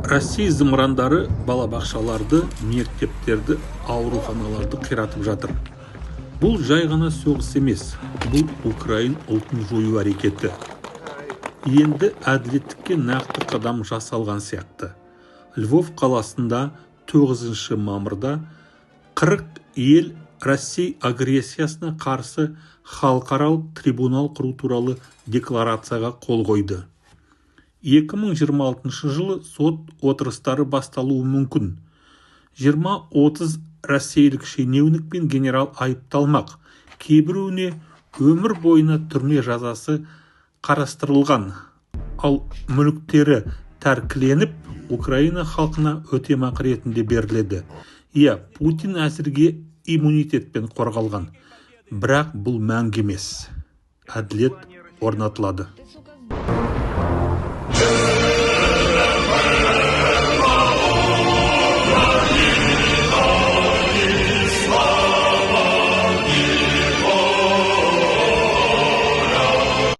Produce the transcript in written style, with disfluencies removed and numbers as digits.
Ресей зымырандары балабақшаларды, мектептерді, ауруханаларды қиратып жатыр. Бұл жай ғана соғыс емес, бұл украин ұлтын жою әрекеті. Енді әділеттікке нақты қадам жасалған сияқты. Львов қаласында 9 мамырда 40 ел Ресей агрессиясына қарсы халықаралық трибунал құру туралы декларацияға қол қойды. 2026 жылы сот отырыстары басталуы мүмкін. 20-30 ресейлік шенеунік пен генерал айыпталмақ. Кейбіреуіне өмір бойына түрме жазасы қарастырылған, ал мүліктері тәркіленіп, Украина халқына өтемақы ретінде беріледі. Иә, Путин әзірге иммунитетпен қорғалған, бірақ бұл мәңгі емес. Әділет орнатылады.